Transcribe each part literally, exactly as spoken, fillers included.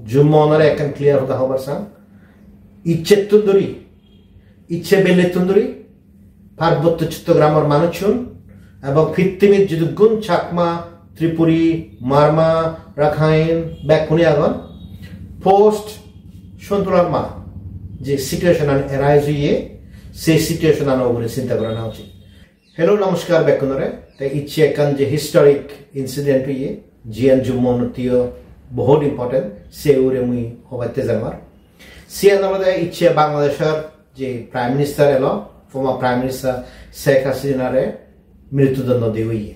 Jummo onore ekkan clear hoda hobar sang. Icchettun duri, icche bellettun duri, Parbotto Chottogramor manuchun ebong pittimit jidukkun Chakma, Tripuri, Marma, Rakhine bekkune agon, post Sontu Larma je situation an arise oye, se situation ano ugure chinta gorana uchit. Hello, namaskar bekkunore. Te icche ekkan je historic incident oye, jiyan Jummo onottiyo bohut important, se ugure mui hobatte jangor. Siyan olode icche Bangladeshor je Prime Minister elo, former Prime Minister Sheikh Hasinare mrittudondo de oye.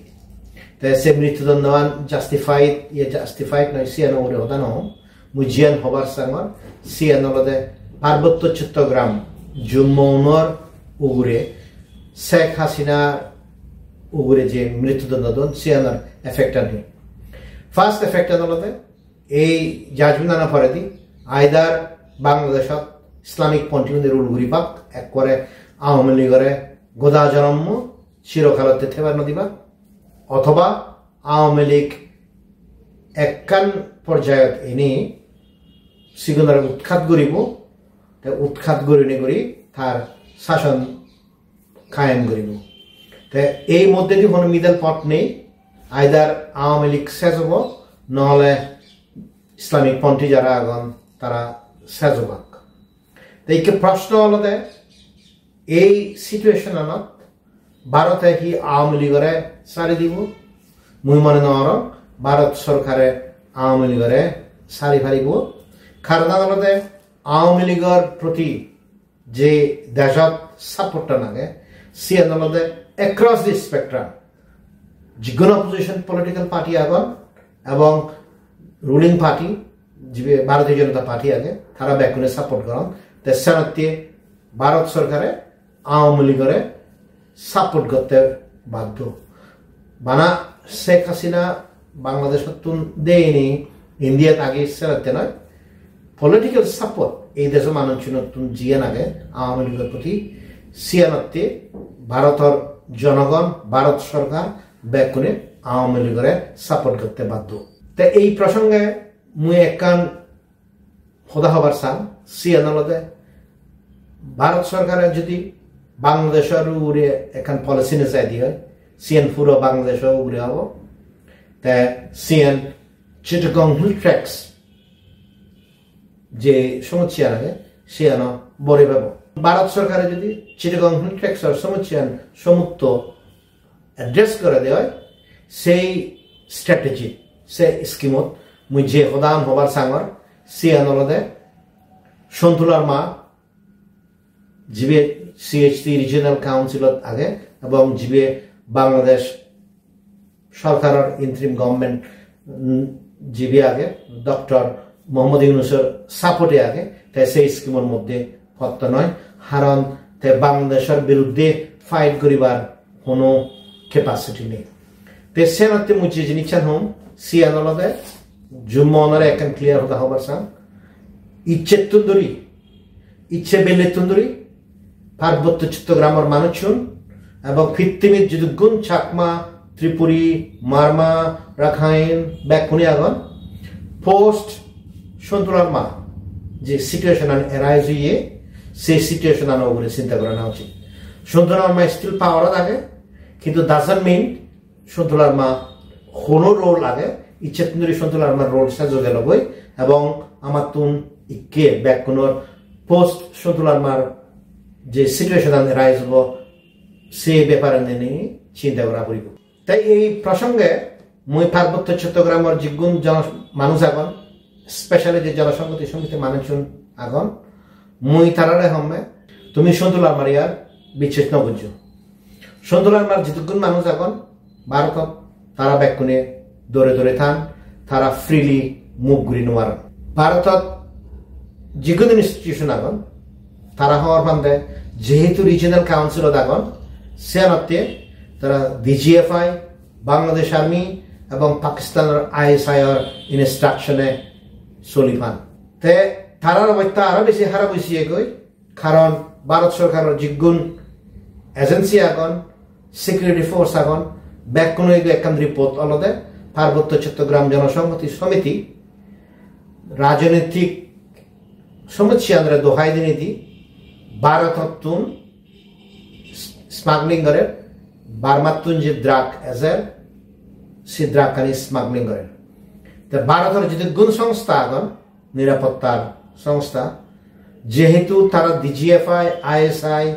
Te se mrittudondoan justified, ye justified noi, siyan ugure hoda no hom. Mui jiyan hobar sangor, siyan olode Parbotto Chottogram, Jummo onor ugure Sheikh Hasina ugure je mrittudondo don, siyanor effect an hi. First effect an olode, ei judgment ano poredi either Bangladeshot Islamic Ponthi une rule guribak, ekkore Awami League ore goda jonommo chirokalotte thebar no dibak, othoba Awami League ekkan porjayot ini sigunore utkhat guribo, te utkhat gurinei guri tar sason kayem guribo. Te ei moddedi hono middle pot nei, either Awami League ses obo, nohole Islamic Ponthi jara agon tara ses obak. Te ikke proshno olode, ei situation anot Bharote hi Awami League ore sari dibo? Mui mone no gorong Bharot sorkare Awami League ore sari paribo. Karon olode Awami League or proti je dejot support an age, siyan olode across the spectrum. Jigun opposition political party agon ebong ruling party, jibe Bharatiya Janata Party age, tara bekkune support goron. Te senotte Bharot sorkare Awami League ore support gotte baddo. Bana Sheikh Hasina Bangladesh ottun deini India t agi senotte noi. Political support ei dejo manuchunottun jiyan age Awami League or proti, siyanotte Bharotor jonogon, Bharot sorkar bekkune Awami League ore support gotte baddo. Te ei prosonge mui ekkan hoda hobar sang, siyan olode Bharot sorkare jodi Bangladeshor ugure ekkan policy nejai di oi, siyan puro Bangladeshor ugure obo, te siyan Chittagong Hill Tracts je somossya age, siyano bore pebo. Bharot sorkare jodi Chittagong Hill Tracts or somossyan somutto address gore de oi, sei strategy, sei scheme ot mui je hodan hobar sangor, siyan olode Sontu Larma, jibe C H T Regional Council ot age ebong jibe Bangladesh sorkaror interim government, mm, jibe age, Doctor Mohammad Yunusor support e age, te sei scheme or moddhe potto noi, haron te Bangladeshor biruddhe fight guribar hono capacity nei. Te senotte mui je jinissan hom, siyan olode Jummo onore ekkan clear hoda hobar sang. Icchettun duri, icche bellettun duri, Parbotto Chottogramor manuchun ebong pittimit jidukkun Chakma, Tripuri, Marma, Rakhine bekkune agon, post Sontu Larma je situation an arise oye, se situation ano ugure chinta gorana uchit. Sontu Larma still power ot age, kintu doesn't mean Sontu Larma hono role age, icchettun duri Sontu Larmar role sejo gelo goi, ebong amattun ikke bekkunor post Sontu Larmar je situation an arise obo, se bepare neni chinta gora puribo. Tai ei prosonge mui Parbotto Chottogramor jigun jon-, manuj agon, specially je Jonosonghoti Somiti manuchun agon, mui tarare homme, tumi Sontu Larmar iyar bichches no gojjo. Sontu Larmar jidukkun manuj agon Bharotot, tara bekkune dore dore than, tara freely move guri no paron. Bharotot jigun institution agon, tara hobor pande jehetu regional council ot agon, siyanotte tara D G F I, Bangladesh Army ebong Pakistanor I S I or instruction e soli pan. Te tarar obosta aro besi harap oise goi, karon Bharot sorkaror jigun agency agon, security force agon, bekkuno idu ekkan report olode Parbotto Chottogram Jonosonghoti Somiti rajonitik somossyanore dohai dinei di Bharotottun smuggling gorer, Burmattun je drug ejer, se drug ani smuggling gorer. Te Bharotor jidukkun songstha agon, nirapottar songstha, jehetu tara D G F I, I S I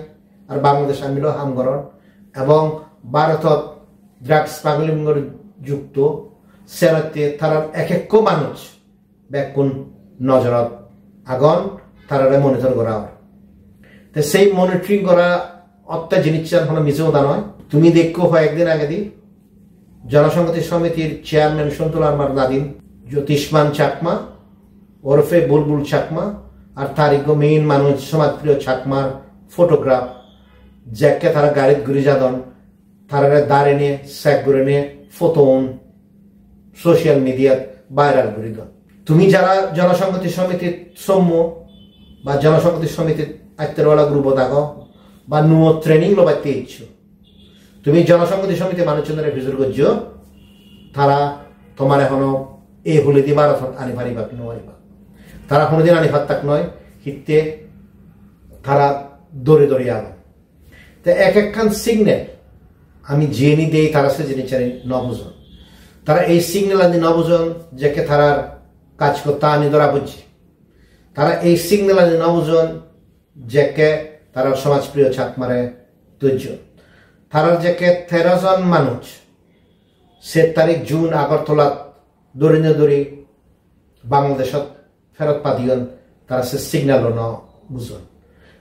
ar Bangladesh Army loi ham goron ebong Bharotot drug smuggling loi jukto, senotte tarar ek ekko manuj bekkun nojorot agon, tarare monitor gora or. Te sei monitoring gora otte jinissan hono mije hoda noi. Tumi dekko hoyek din agedi Jonosonghoti Somitir chairman Sontu Larmar nadin Jyotishman Chakma, orfe Bulbul Chakma, ar tar ikko main manuj Somajpriyo Chakmar photograph, jekke tara garit guri jadon, tarare darinei, sek gurinei photo un social media-t viral guri don. Tumi jara Jonosonghoti Somitit sommo ba Jonosonghoti Somitit attor wala group-ot ago ba nuo training lobatte iccho, tumi Jonosonghoti Somiti manuchunore pijor gojjo, tara tomare hono ei huledi Bharotot ani paribak nw paribak. Tara honodin ani pattak noi, hitte tara dori dori agon. Te ek ekkan signal ami jiyeni dei, tara se jinissani no bujon. Tara ei signal ani no bujon, jekke tarar kaj gotta ani dora bujje. Tara ei signal ani no bujon, jekke tarar Somajpriyo Chakmare dojjon. Tarar jekke tero jon manuj set tarik June Agartalat dori no dori Bangladeshot ferot padiyon, tara se signal-o no bujon.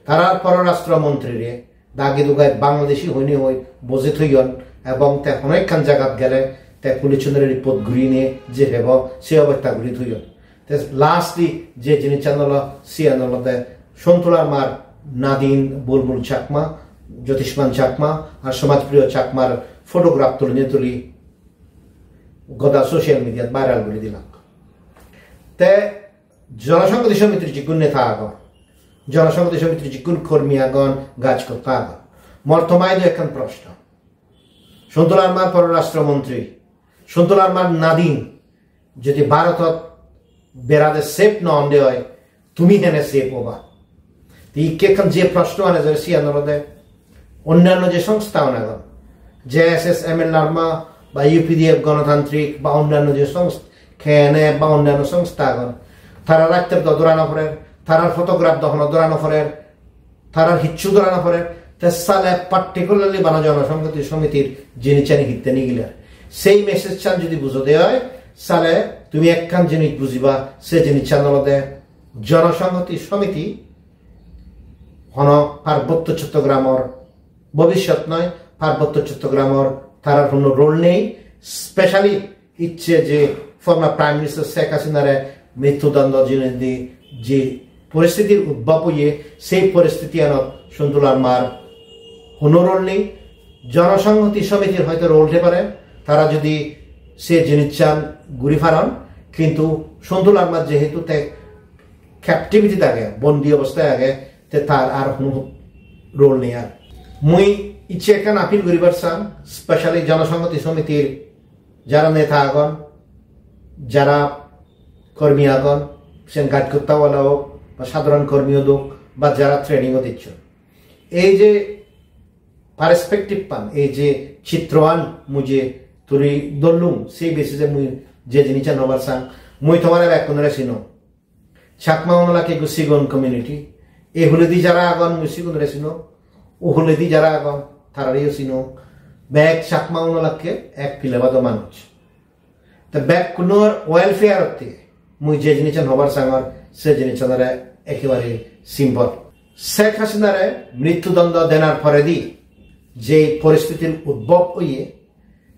Tarar pororastro montrire dagi dugai Bangladeshi hoinei hoi boje thoyon ebong te hono ekkan jagat gele te police-unore report gurinei je pebo se obosta guri thoyon. Te lastly je jinissan olo, siyan olode Sontu Larmar nadin Bulbul Chakma, Jyotishman Chakma ar Somajpriyo Chakmar photograph tulinei tuli goda social media-t viral guri dilak. Te Jonosonghoti Somitir jikkun neta agon, Jonosonghoti Somitir jikkun kormi agon, gajkotta agon, mor tomaidu ekkan proshno. Sontu Larmar pororastro montri, Sontu Larmar nadin jodi Bharotot berade safe no onde oi, tumi hene safe oba? Te ikke ekkan je proshno ane jare siyan olode onnanno je songstha agon, J S S M L Larma ba U P D F Ganatantrik ba onnanno je songstha, K N A ba onnanno songstha agon, tarar attor do dora no porer, tarar photograph do hono dora no porer, tarar hissu dora no porer, te sale particularly bana Jonosonghoti Somitir jinissani hitte nigiler. Sei message-chan jodi bujode oi, sale tumi ekkan jinis bujiba, se jinissan olode Jonosonghoti Somiti hono Parbotto Chottogramor bobishyot noi, Parbotto Chottogramor tarar hono role nei, specially icche je former Prime Minister Sheikh Hasinare mrittudondo dinei di je poristitir udbhob oye, sei poristitiyanot Sontu Larmar hono role nei. Jonosonghoti Somitir hoyto role thei pare, tara jodi se jinissan guri paron, kintu Sontu Larmar jehetu te captivity-t age, bondi obosthay age, te tar ar hono role nei ar. Mui icche ekkan appeal guribar sang, specially Jonosonghoti Somitir jara neta agon, jara kormi agon, sen gajkotta wala hok ba sadharon kormi odok ba jara training-ot icchon, ei je perspective-an, ei je chitroan mui je tuli dhollung, sei basis-e mui je jinissan hobar sang, mui tomare bekkunore sinong. Chakma unolakke ekko sigon community. E huledi jara agon mui sigunore sinong, o huledi jara agon tarareyo sinong. Bek Chakma unolakke ek pile bado manuj. Te bekkunor welfare-otte mui je jinissan hobar sangor, se jinissanore ekkebare simple. Sheikh Hasinare mrittudondo denar poredi je poristitir udbhob oye,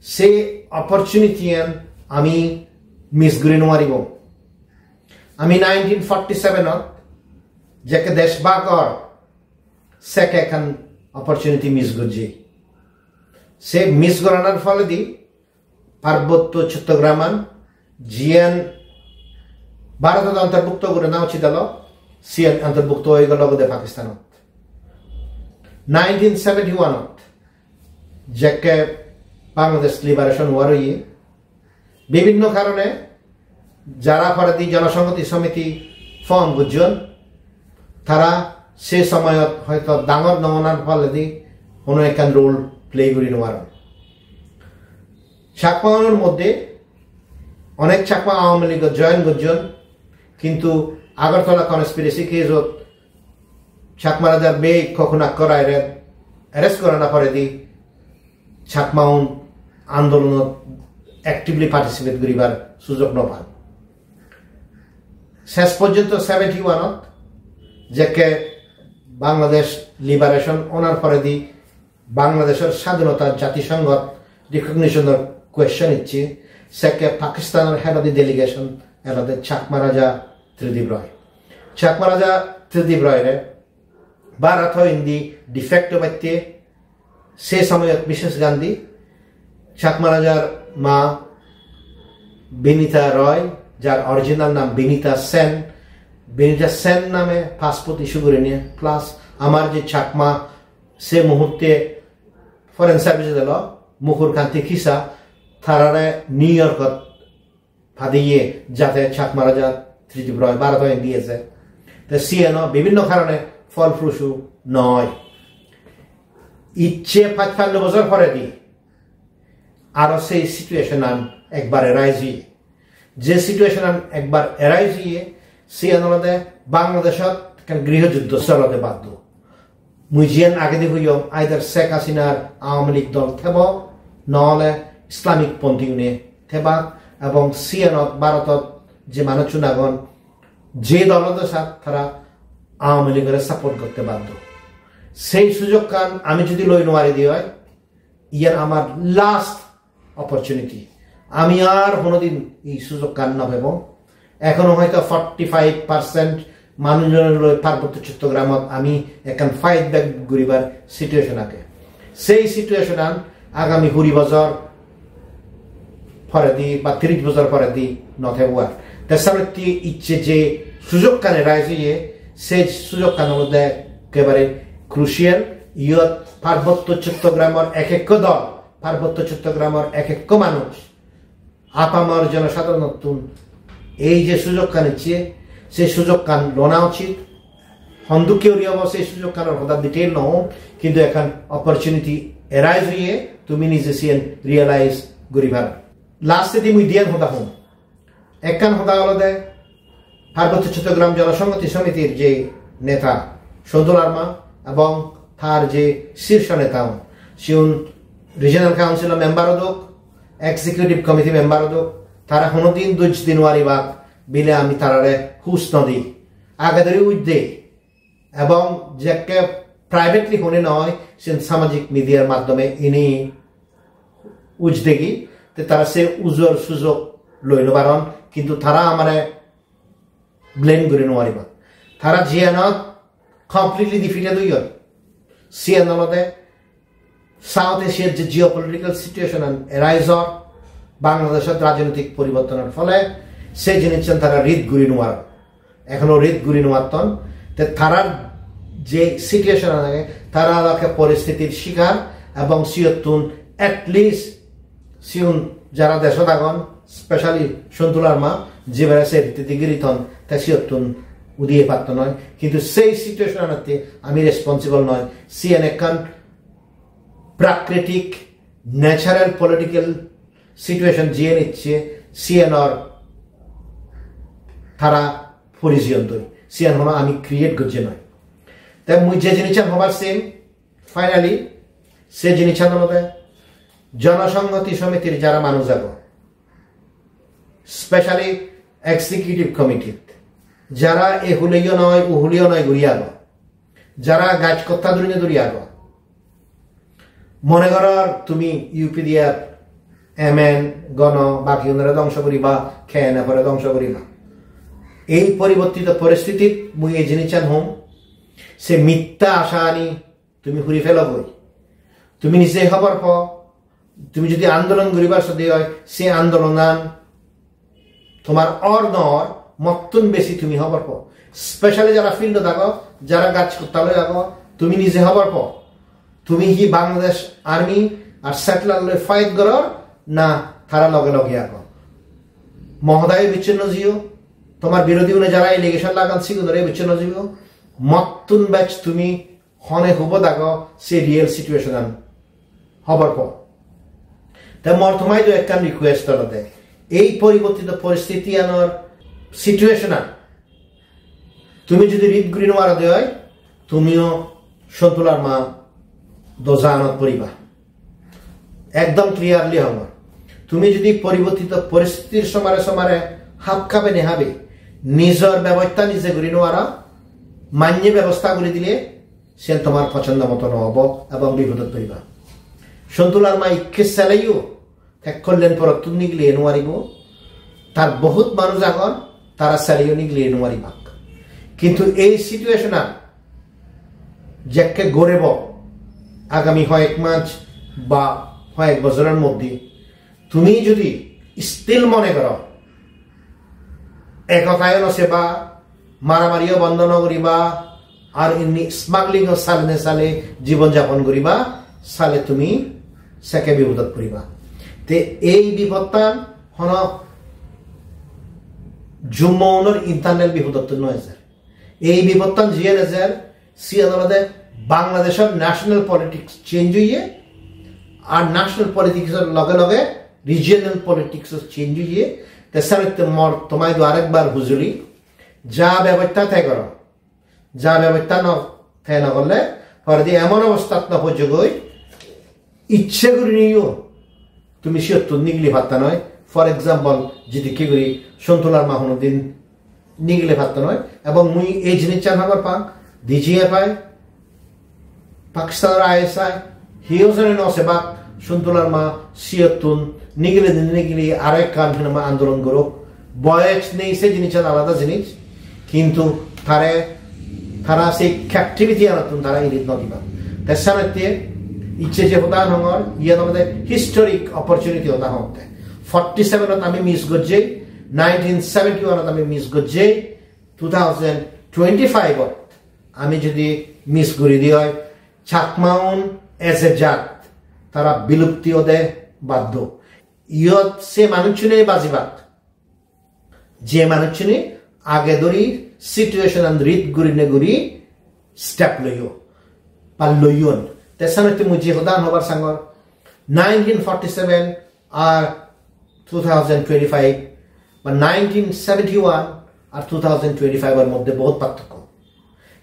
se opportunity-an ami miss guri nw paribong. Ami nineteen forty-seven-ot jekke desh bhag or, sekke ekkan opportunity miss gojji. Se miss goranar pholedi Parbotto Chottogram-an jiyan Bharotot ontorbhukto guri nw uchit elo, siyan ontorbhukto oi gelo olode Pakistanot. Nineteen seventy-one-ot jekke Bangladesh Liberation War oye, bibhinno karone jara poredi Jonosonghoti Somiti form gojjon, tara se somoyot hoito dangor nw onar poredi hono ekkan role play guri nw paron. Chakmaunor moddhe onek Chakma Awami League-ot join gojjon, kintu Agartala conspiracy case-ot Chakma Rajar bhei Kokhunakkar Raire arrest gorana poredi Chakmaun andolonot actively participate guribar sujog nw pan. Ses porjonto seventy one-ot jekke Bangladesh liberation onar poredi Bangladeshor sadhinota jatisonghot recognition-or question icche, sekke Pakistanor head of the delegation elode Chakma Raja Tridip Roy. Chakma Raja Tridip Royre Bharat-o indi de facto batte se somoyot Missus Gandhi, Chakma Rajar ma Binita Roy, jar original nam Binita Sen, Binita Sen name passport issue gurinei, plus amar je Chakma se muhurte foreign service-ot elo, Mukul Kanti Khisa, tarare New York-ot padeye jate Chakma Raja Tridip Roy Bharat-o indi eje. Te siyeno bibhinno karone pholprusu noi. Icche pachpanno bojor poredi aro sei situation-an ekbar arise oye. Je situation-an ekbar arise oye, siyan olode Bangladeshot ekkan griho juddo solode baddo. Mui jiyan agedi hoyong, either Sheikh Hasinar Awami League dol thebo, nohole Islamic ponthi une thebak, ebong siyanot Bharotot je manuchun agon, je dol odo sat tara Awami League-ore support gotte baddo. Sei sujogkan ami jodi loi nw paride oi, iyan amar last opportunity. Ami ar honodin ei sujogkan nw pebong. Ekhono hoito forty five percent manuj loi Parbotto Chottogramot ami ekkan fight back guribar situation age. Sei situation-an agami kuri bojor poredi ba tiris bojor poredi nw thebo ar. Te senotte icche je sujogkan arise oye, sei sujogkan olode ekkebare crucial. Iyot Parbotto Chottogramor ek ekko dol, Parbotto Chottogramor ek ekko manuj, apamor jonosadharonottun ei je sujogkan icche, sei sujogkan lona uchit. Hondokke guri obo sei sujogkanor hoda detail nw hom, kintu ekkan opportunity arise oye, tumi nije siyan realize guri paro. Last-edi mui diyan hoda hom. Ekkan hoda olode Parbotto Chottogram Jonosonghoti Somitir je neta Sontu Larma ebong tar je shirsh neta un, siun Regional Council-o member odok, Executive Committee member odok, tara honodin doj di nw paribak bile ami tarare huj nw di. Age dori uj de. Ebong jekke privately hone noi, sen samajik media-r maddhome ini uj degi, te tara se ujor sujog loi nw paron, kintu tara amare blame guri nw pariba. Tara jiyanot completely defeated oyon, siyan olode South Asia-r je geopolitical situation-an arise or Bangladeshot rajnitik poribortonor phole se jinissan tara read guri nw paron. Ekhono read guri nw patton. Te tarar je situation age, tara age poristitir shikar, ebong siyottun at least siun jara deshot agon, specially Sontu Larma, jibere se riti giri ton, te siyottun udiye patton noi. Kintu sei situation anotte ami responsible noi. Siyen ekkan prakritik, natural political situation jiyen icche, siyenor tara porijiyon doi. Siyen hono ami create gojje noi. Te mui je jinissan hobar sim, finally, se jinissan olode Jonosonghoti Somitir jara manuj agon, specially executive committee-t, jara e huleyo noi, u huleyo noi guri agon, jara gaj hotta durinei duri agon, mone goror tumi U P D F, M N, Gono, bakiunore dhongso guriba, K N F-ore dhongso guriba. Ei poribortito poristitit mui ei jinissan hom, se mittha asha ani tumi huri phelogoi. Tumi nije hobor po, tumi jodi andolon guribar sode oi, se andolonan tomar or nw or, mottun besi tumi hobor po. Specially jara field-ot ago, jara gaj hotta loi ago, tumi nije hobor po. Tumi hi Bangladesh Army ar settler loi fight goror, na tara loge loge ago? Mohodayo bichchon no jiyo, tomar birodhi une jara allegation lagan sigunore bichchon no jiyo, mottun bej tumi hone hubo dago se real situation an hobor po. Te mor tomaidu ekkan request olode, ei poribortito poristiti anor situation an tumi jodi read guri no paro de oi, tumiyo Sontu Larma doja anot poriba. Ekdom clearly hongor. Tumi jodi poribortito poristitir somare somare hap kabe ne habe, nijor bebosta nije guri no paro, manye bebosta guri dile, sen tomar pochondo moto no obo ebong bipodot poriba. Sontu Larma ikke seleyo te kollen porottun nigiliye no paribo. Tar bohut manuj agon, tara seleyo nigiliye no paribak. Kintu ei situation an jekke gorebo agami hoyek mas ba hoyek bojoror moddhe, tumi jodi still mone goro, ekotayo no seba, maramariyo bondo no guriba, ar inni smuggling o sale ne sale jibon japon guriba, sale tumi sekke bipodot poriba. Te ei bipodtan hono Jummo unor internal bipodottun no ejer. Ei bipodtan jiyen ejer, siyen olode Bangladeshor national politics change oye, ar national politics or loge loge regional politics o change oye. Te senotte mor tomaidu arekbar hujuli, ja bebosta te goro, ja bebosta no te no gorle, poredi emon obostat no pojjogoi, icche guriniyo tumi siyottun nigili patta noi. For example, jidikke guri Sontu Larma honodin nigili patta noi, ebong mui ei jinissan hobor pang, D G F I, Pakistanor I S I, hiyo jone no sebak Sontu Larma siyottun nigili din nigili aro ekkan hinamai andolon gorok. Boyos nei se jinissan alada jinis, kintu tare, tara sei captivity anottun tara irit no diba. Te senotte icche je hodan hongor, iyan olode historic opportunity hoda hongotte. Forty seven ot ami miss gojjei, nineteen seventy one ot ami miss gojjei, two thousand twenty five ot ami jodi miss guri di oi, Chakmaun as a jat tara bilupti ode baddo. Iyot se manuchchune bajibak, je manuchchune age dori situation an read gurine guri step loyo ba loyon. Te senotte mui je hodan hobar sangor, nineteen forty seven ar two thousand twenty five ba nineteen seventy one ar two thousand twenty five or moddhe bohut parthokko.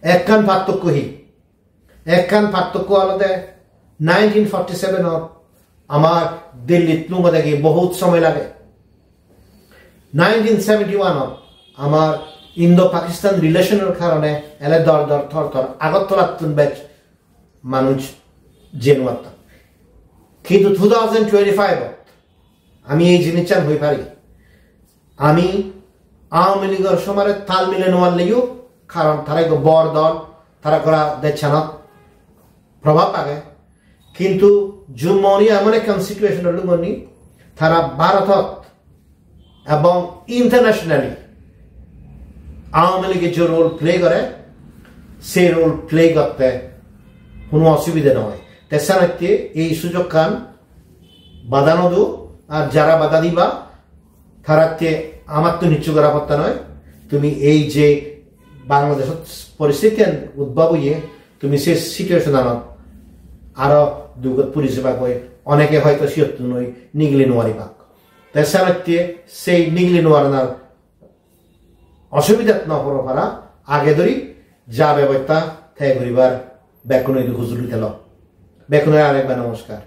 Ekkan parthokko hi? Ekkan parthokko olode nineteen forty seven ot amar Delhit lungode gi bohut somoy lage. Nineteen seventy one ot amar Indo-Pakistan relation or karone ele dor dor thor thor Agartalattun bej manuj jei no patton. Kintu two thousand twenty five ot ami ei jinissan hoi pari. Ami Awami League or somare tal mile no parleyo, karon tara ekko bor dol, tara gora dejchanot probab age. Kintu Jummo uni emon ekkan situation ot lungonni, tara Bharotot ebong internationally Awami League je role play gore, se role play gotte hono osubide no oi. Te senotte ei sujokkan bada no do, ar jara bada diba, taratte amattun hissu gora potta noi. Tumi ei je Bangladeshot poristitian udbab oye, tumi se situation anot aro dugot puri jebagoi, oneke hoito siyottun oi nigili no paribak. Te senotte sei nigili no paranar osubidat no poro para, age dori ja bebosta te guribar bekkuno idu hujuli telo. Bekkunore arekbar nomoskar.